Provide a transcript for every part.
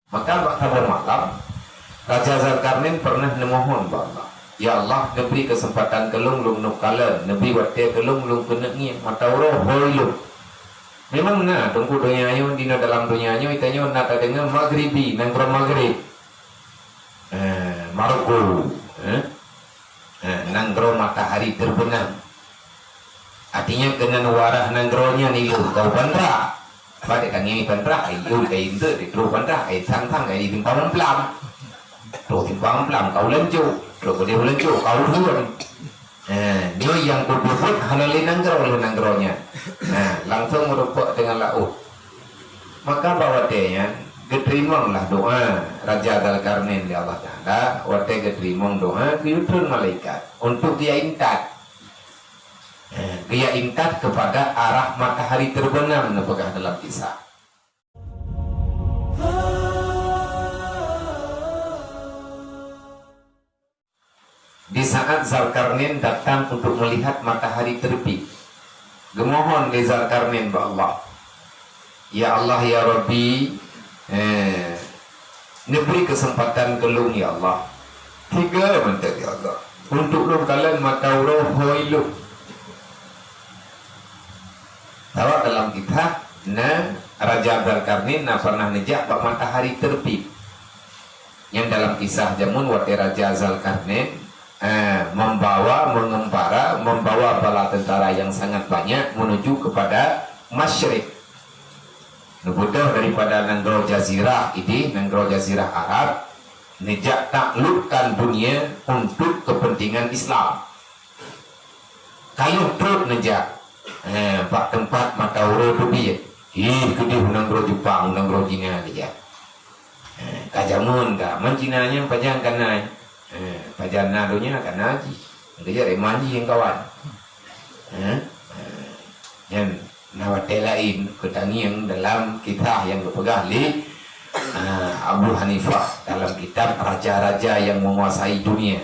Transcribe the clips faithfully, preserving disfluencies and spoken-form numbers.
Maka bak saboh malam, Raja Zalkarnain pernah neumohon bak Allah, "Ya Allah, neubri keuseumpatan keu lôn, lôn neuk kalon, neubri watée keu lôn, lôn keuneuk ngieng, mata uroe hôi lôn." Memang na, teungku, donya nyoe, dinoe dalam donya nyoe, tanyoe na tadeungoe Maghribi, nanggroe Maghrib. Eh, Maroko, eh? Eh, nanggroe matahari terbenam. Artinya, keunan warah nanggroe nyan ileuh keu pantra. Padahai tangieng pantra, ai yue kai eunteuk di troh pantra, ai sang-sang kai di simpang Plam. Troh simpang Plam, ka u Lanco. Troh keudeh u Lanco, ka u Ruem. Eh, nyoe nyang kupeugah hana lé nanggroe, lé nanggroe nyan. Nah, langsung meurumpok deungon laôt. Maka bak watée nyan, geuteurimonglah doa Raja Zalkarnain lé Allah Taala, watée geuteurimong doa, geuyue treun malaikat untuk geujak intat. Eh, geujak intat keupada arah matahari terbenam neupeugah dalam kisah. Di saat Zalkarnain datang untuk melihat matahari terbit, geumohon lé Zalkarnain bak Allah, "Ya Allah, ya Rabbi, eh, neubri keuseumpatan keu lôn, ya Allah. Tiga mantong, ya Allah, untuk lôn kalon mata uroe hôi lôn." Sabab dalam kitab, na Raja Zalkarnain na pernah neujak bak matahari terbit. Nyan dalam kisah jameun watée Raja Zalkarnain, eh, membawa, mengembara, membawa bala tentara yang sangat banyak menuju kepada Masyrik. Neubeudôh daripada nanggroe Jazirah ideh, nanggroe Jazirah Arab, neujak taklukkan dunia untuk kepentingan Islam. Ka lheueh trok neujak, eh, bak teumpat mata uroe teubiet. Ih, keudeh u nanggroe Jepang, u nanggroe Cina neujak. Eh, ka jameun ka, man Cina nyan pajan ka na, eh, pajan na donya ka na jih. Geujak lé man jih nyang kawan. Eh, eh, nyan na watée laén keu tangieng dalam kisah nyang geupeugah lé, eh, Abu Hanifah dalam kitab Raja-Raja yang Menguasai Dunia.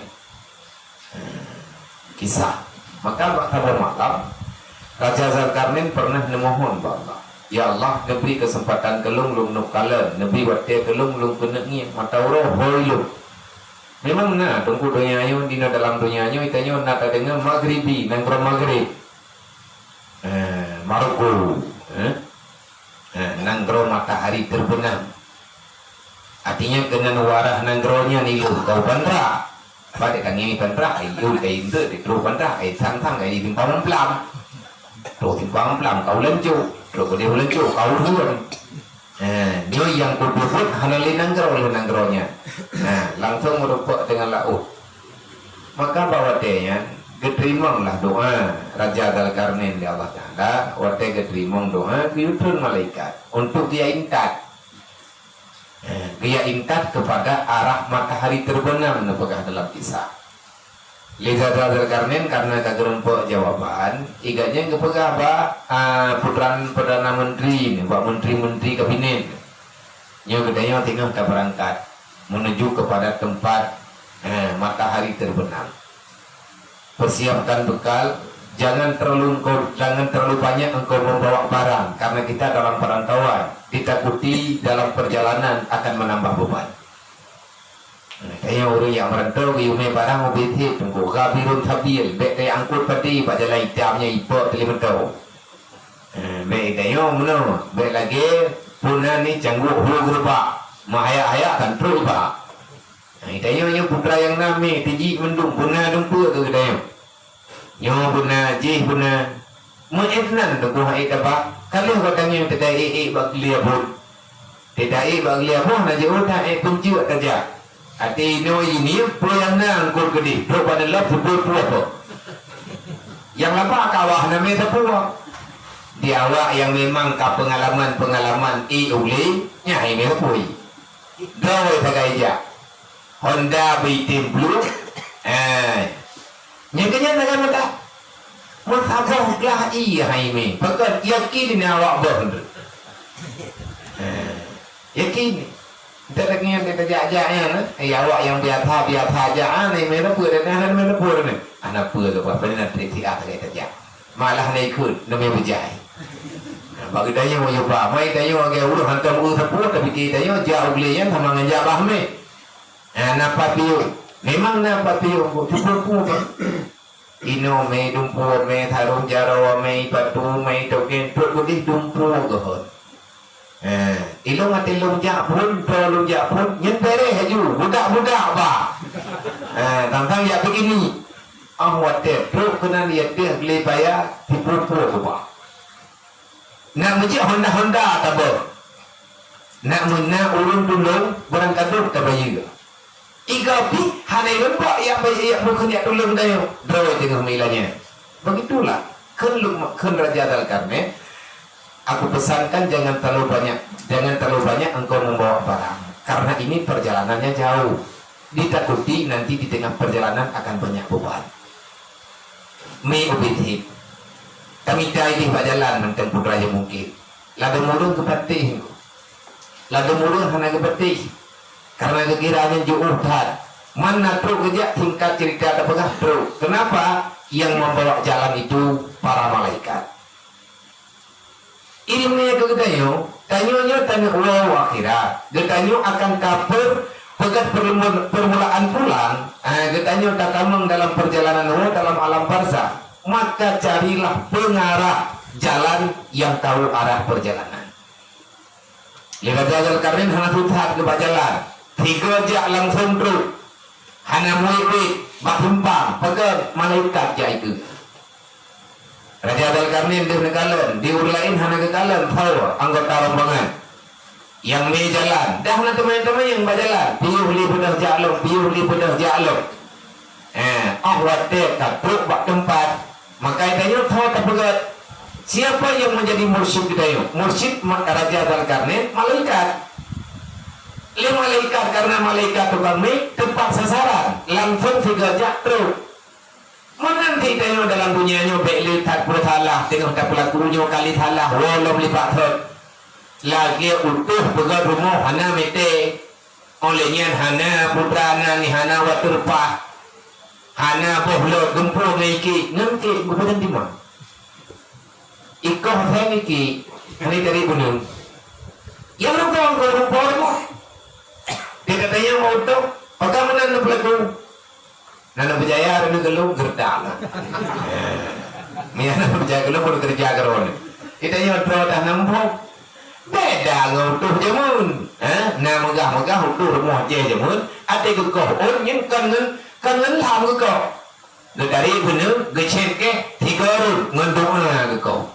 Kisah. Maka bak saboh malam, Raja Zalkarnain pernah neumohon bak Allah, "Ya Allah, neubri keuseumpatan keu lôn, lôn neuk kalon, neubri watée keu lôn, lôn keuneuk ngieng, mata uroe hôi lôn." Memang na, teungku, donya nyoe, dinoe dalam donya nyoe, tanyoe na tadeungoe Maghribi, nanggroe Maghrib. Eh, Maroko, eh? Eh, nanggroe matahari terbenam. Artinya, keunan warah nanggroe nyan ileuh keu pantra. Padahai tangieng pantra, ai yue kai eunteuk di troh pantra, ai sang-sang kai di simpang Plam. Troh simpang Plam, ka u Lanco. Troh keudeh u Lanco, ka u Ruem. Eh, nyoe nyang kupeugah hana lé nanggroe, lé nanggroe nyan. Nah, langsung meurumpok deungon laôt. Maka bak watée nyan, geuteurimonglah doa Raja Zalkarnain lé Allah Taala, watée geuteurimong doa, geuyue treun malaikat untuk geujak intat. Eh, geujak intat keupada arah matahari terbenam neupeugah dalam kisah. Lé Raja Zalkarnain karena ka geurumpok jawaban, i gobnyan geupeugah bak, ah, putra Perdana Menteri nyoe, bak menteri-menteri kabinet. Nyoe geutanyoe teungoh tabeurangkat menuju keupada teumpat, eh, matahari terbenam. Persiapkan bekal, jangan terlalu engkau, jangan terlalu banyak engkau membawa barang, karena kita dalam perantauan, ditakuti dalam perjalanan akan menambah beban. Nah, kaya ureuëng nyang meurantau geuyue mé barang ubé that teungku, ghabirun sabil, bék teuangkot padé bak jalan itam nyan ipok teulimeutau. Eh, bék tanyoe meunoe, bék lagée puna ni cangguek hu geureubak, meuhayak-hayak kan trok iba. Nah, tanyoe nyoe putra nyang na mé teujik mandum puna dumpeue keu geutanyoe. Nyoe beuna, jih beuna. Meu'et nan teungoh ék taba, ka lheueh gata ngieng teuda ék-ék bak geulia buet. Teuda ék bak geulia buet na jiôh that ék peunceuk tajak. Até inoe ini peue nyang na eungkôt keudeh, trok bak neulop peubuet-buet. Nyang laba ka awak hana mé sapeue. Di awak nyang memang ka peungalaman-peungalaman ék ulée, nyan hai mé sapeue. Droe sagai jak. Honda beuitem plueng. Eh. Nyang keunyan sagai meuda. Meusaboh glah ié hai mé. Pakon yakin ni awak boh tu. Eh. Yakin ni. Entah lagée nyan tajak-jak nyan, eh. Eh, awak nyang biasa-biasa jak, ah, ni mé leupeu dan hana mé leupeu ni. Hana peue tu, apa ni nanti si ah sagai tajak. Malah na ikut, na mé beujai. Bagi tanyoe, yo, bah, mai tanyoe lagèe ureueng hantom ureueng sapeue, tapi tanyoe jak u glé nyan sama ngon jak bah mé. Ah, na papiôh. Memang na papiôh, kok cukup pun, bah. Inoe mé dumpeue, mé sarong jaroe, mé batu, mé token, trok beudeh dumpeue geuhon. Eh, ilong até lôn jak phon, droe lôn jak phon, nyan bèrèh laju, budak-budak ba. Eh, tang-tang jak begini. Ah, watèe trok keunan ia teuh glé paya, sipupue keubah. Nak meujak honda-honda tabôh. Nak meuna ureueng tulông barangkadoh tabayeue. Iga pih hana leumbak yak bayeue yak bukon yak tulông dayoe. Droe teungoh meuilanya. Begitulah. Kheun luk-, kheun Raja Dzalkarnain, aku pesankan jangan terlalu banyak, jangan terlalu banyak engkau membawa barang. Karena ini perjalanannya jauh. Ditakuti nanti di tengah perjalanan akan banyak beban. Mi ubit hit. Kami tai di bak jalan mantong putra yang mungkin. Ladôm ureueng geupatéh. Ladôm ureueng hana geupatéh. Karena geukira nyan jiôh that. Man na trok geujak singkat cerita tapeugah trok. Kenapa? Yang membawa jalan itu para malaikat. Ileumèe keu geutanyoe, tanyoe nyoe taneuk woe u akhirat. Geutanyoe akan ka per-, peugöt perlemu-, permulaan pulang, eh, geutanyoe tatamong dalam perjalanan woe dalam alam barzakh. Maka carilah pengarah jalan yang tahu arah perjalanan. Lé Raja Dzalkarnain hana sisat geuba jalan. Sigoe jak langsong trok. Hana muet-muet, bak simpang, peugöt malaikat jak ikeue. Raja Dzalkarnain deuh neukalon, di ureueng laén hana geukalon, tho anggota rombongan. Nyang mé jalan, dah na teumanyong-teumanyong bak jalan, piôh lé beudôh jak lom, piôh lé beudôh jak lom. Eh, 'oh watèe ka trok bak teumpat, maka tanyoe tho tapeugöt, siapa yang menjadi mursyid geutanyoe? Mursyid ma-, Raja Dzalkarnain, malaikat. Lé malaikat, karena malaikat tukang mé, tepat sasaran, langsong sigoe jak trok. Meunan cit tanyoe dalam dunia nyoe bèk le that peusalah, teungoh tapeulaku nyoe kali salah, woe lom lipat thot. Lagèe utôh peugöt rumoh hana mètè. Óh lheueh nyan hana putra na ni hana watèe reupah. Hana boh lôt geumpôh ngon ikiek, ngon ikiek geupeudong dimong. Ikoh hai niki, hana tari gunong. Nyang rupa engkau rupa rumoh. Dia katanya mau tu, pakon meunan neupeulaku. Na neupeucaya droeneuh geulong geureudak lom. Meunyo na neupeucaya geulong, peukeureuja keu droeneuh. Geutanyoe droe dah na muphom. Beda ngon utôh jameun. Eh, na meugah-meugah utôh rumoh jih jameun, até geukoh ôn nyan kon ngon, kon ngon lham geukoh. Geutari beuneu, geucék keh, tiga run ngon doa geukoh.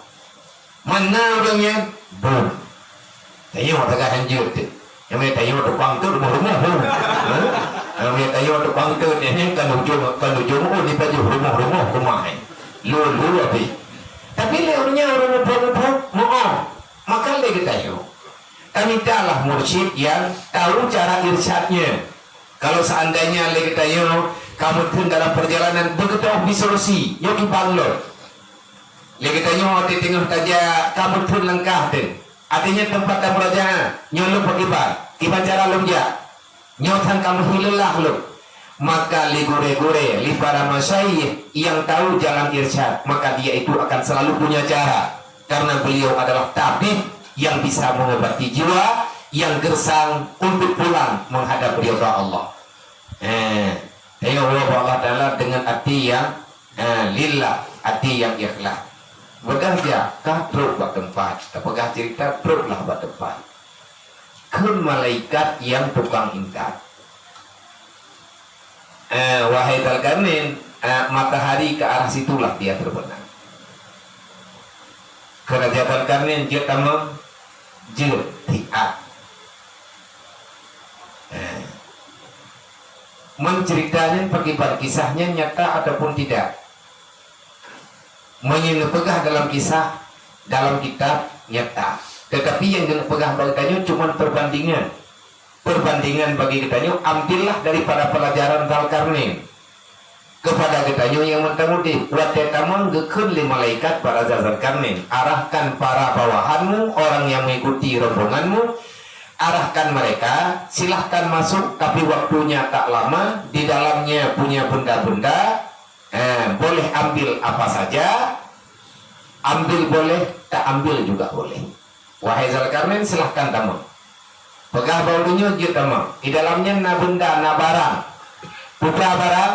Mana ureueng nyan? Bum. Tanyoe taga hanjeuet teuh. Nyang tanyoe tukang teuh rumoh-rumoh bum. Ha? Nyang tanyoe tukang teuh nyan kan ujong, kan ujong oh dipajoh rumoh-rumoh keumah. Lu-lu abéh. Tapi lé ureueng nyan ureueng muphom-muphom, moh. Maka lé geutanyoe. Tamitalah mursyid yang tahu cara irsyadnya. Kalau seandainya lé geutanyoe ka meutheun dalam perjalanan beugeutoh bisorosi, nyoe kibang lom. Lé geutanyoe watèe teungoh tajak ka meutheun langkah teuh. Artinya teumpat tamurajaah, nyoe lôn pakriban, kiban cara lôn jak. Nyoe sang ka meuhi leulah lôn. Maka lé gurèe-gurèe, lé para masyayikh yang tahu jalan irsyad, maka dia itu akan selalu punya cara. Karena beliau adalah tabib yang bisa mengobati jiwa yang gersang untuk pulang menghadap ridha Allah. Eh, tengok Allah Taala dengan hati yang, eh, lillah, hati yang ikhlas. Beudôh jak, ka trok bak teumpat, tapeugah cerita, troklah bak teumpat. Kheun malaikat nyang tukang intat. Eh, wahai Dzalkarnain, eh, matahari ke arah situlah dia terbenam. Kheun Raja Dzalkarnain, jeuet tamong, jeuet, siat. Eh. Mencerita nyan pakriban, kisah nyan nyata ataupun tidak? Meunyoe neupeugah dalam kisah, dalam kitab, nyata. Tetapi nyang geuneuk peugah bak geutanyoe cuma perbandingan. Perbandingan bagi geutanyoe, ambillah daripada pelajaran Dzalkarnain. Kepada geutanyoe nyang mantong udeb, watèe tamong geukheun lé malaikat bak Raja Dzalkarnain, "Arahkan para bawahanmu, orang yang mengikuti rombonganmu, arahkan mereka, silahkan masuk, tapi waktunya tak lama, di dalamnya punya benda-benda, eh, boleh ambil apa saja, ambil boleh, ta ambil juga boleh. Wahai Zalkarnain, silahkan tamong. Peugah bak ulôn nyoe jeuet tamong. Di dalam nyan na beunda, na barang. Peue barang?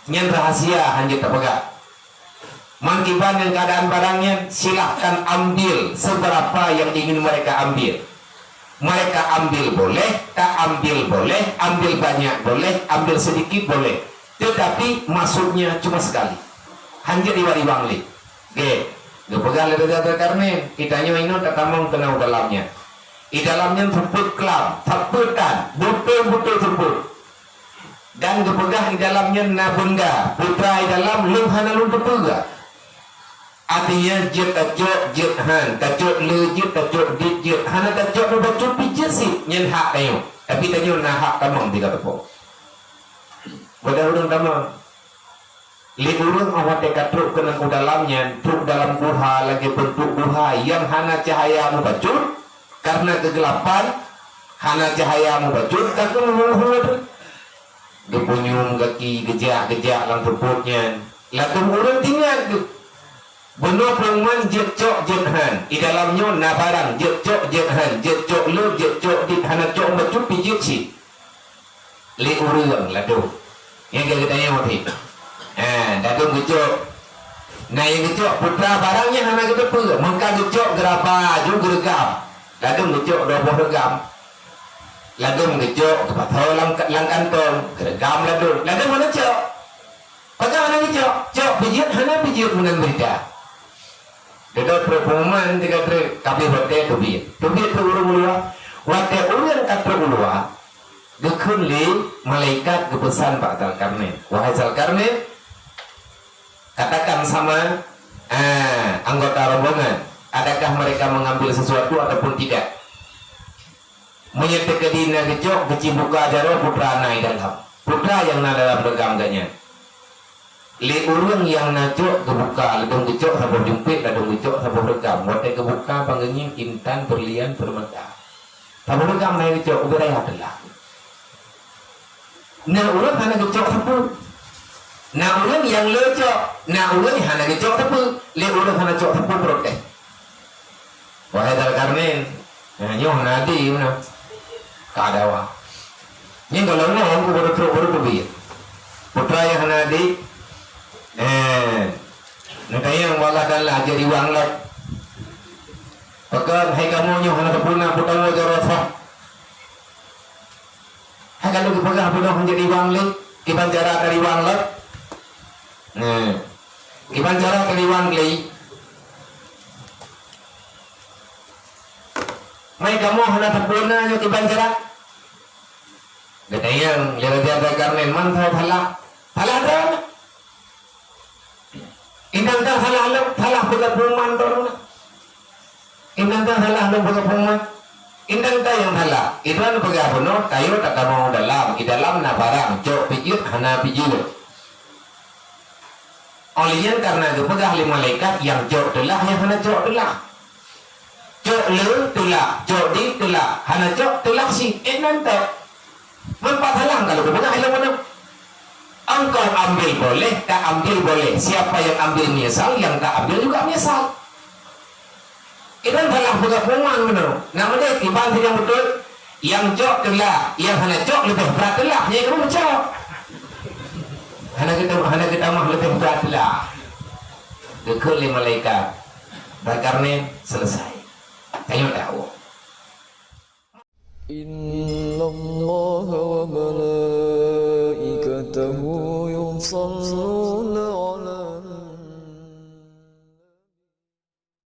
Nyan rahasia, hana jeuet tapeugah. Man kiban ngon keuadaan barang nyan, silahkan ambil seberapa yang ingin mereka ambil. Mereka ambil boleh, ta ambil boleh, ambil banyak boleh, ambil sedikit boleh. Tetapi maksudnya cuma sekali. Hana jeuet riwang-riwang lé. Oke. Geupeugah lé Raja Zalkarnain, geutanyoe inoe tatamong keunoe u dalam nyan. Di dalam nyan seupôt klam, seupôt tan, beutôi-beutôi seupôt. Dan geupeugah di dalam nyan na beunda, putra di dalam lôn hana lôn teupeue. Artinya, jeuet tacok, jeuet han, tacok le jeuet, tacok dit jeuet, hana tacok meubacut pih jeuet cit, nyan hak tanyoe. Tapi tanyoe na hak tamong di gata po. Beda ureuëng tamong. Lé ureuëng óh watée ka trok keunan u dalam nyan, trok dalam guha lagée beuntuk guha nyang hana cahya meubacut, karena keugelapan, hana cahya meubacut, ka keuneuk hue-hue. Geupunyueng gaki geujak-geujak lam seupôt nyan. Ladôm ureuëng teuingat geuh. Bunoe pengumuman jeuet cok jeuet han. Di dalam nyoe na barang jeuet cok jeuet han, jeuet cok le, jeuet cok dit, hana cok meubacut pih jeuet cit. Lé ureuëng ladôm. Nyang ka geutanyoe tadi. Ha, ladôm geucok. Na nyang geucok putra barang nyan hana geuteupeue. Meuka geucok geuraba ju geureugam. Ladôm geucok dua boh reugam. Ladôm geucok geupasoe lam, lam kantong, geureugam ladôm. Ladôm hana cok. Pakon hana geucok? Cok pih jeuet hana pih jeuet meunan beurita. Dudoe trok pengumuman tika treuk, tapi watée teubiet. Teubiet keu ureuëng u luwa. Watée ureuëng ka trok u luwa, geukheun lé malaikat geupeusan bak Zalkarnain, "Wahai Zalkarnain, katakan sama, ah, anggota rombongan, adakah mereka mengambil sesuatu ataupun tidak?" Meunyoe teukeudi na geucok, geucibuka jaroe putra na di dalam. Putra nyang na dalam reugam geuh nyan. Lé ureuëng nyang na cok geubuka, ladôm geucok saboh jumpét, ladôm geucok saboh reugam. Watée geubuka, ban geungieng intan, berlian, permata. Saboh reugam na geucok, ubé raya teulah. Na ureuëng hana geucok sapeue. Na ureuëng nyang le cok, na ureuëng hana geucok sapeue. Lé ureuëng hana cok sapeue protes. Wahai Zalkarnain, nah, nyoe hana adé meunan. Ka dawa. Nyan gohlom ngon ku baru trok baru teubiet. Putra nyang hana adé, eh, neutanyong bak Allah Taala jeuet riwang lom. Pakon hai kamoe nyoe hana teupeuna peutawa jaroe soh. Hai ka lheueh geupeugah bunoe hanjeuet riwang lé, kiban cara tariwang lom. Nah, kiban cara tariwang lé. Mai kamoe hana teupeuna nyoe kiban cara. Geutanyong lé Raja Zalkarnain, man soe salah? Salah droeneuh. Indang ka salah lom, salah peugah pengumuman droeneuh. Indang ka salah lom peugah pengumuman. Indang ka nyang salah. Idroeneuh peugah bunoe, tayue tatamong u dalam. Di dalam na barang, cok pih jeuet, hana pih jeuet. Óh lheueh nyan karena geupeugah lé malaikat nyang cok teulah, nyang hana cok teulah. Cok le teulah, cok di teulah, hana cok teulah cit, eh, nan tok. Manfaat halang kalau geupeugah ilmu mana? Engkau ambil boleh, tak ambil boleh. Siapa yang ambil menyesal, yang tak ambil juga menyesal. Iban salah peugah pengumuman meunoe. Nak meudeh, iban sidang beutôi. Nyang cok teulah, nyang hana cok leubeh brat teulah. Nyang kamoe cok. Hana geutam-, hana geutamah leubeh brat teulah. Geukheun lé malaikat. Zalkarnain selesai. Tanyoe dah awak. إن الله وملائكته يصلون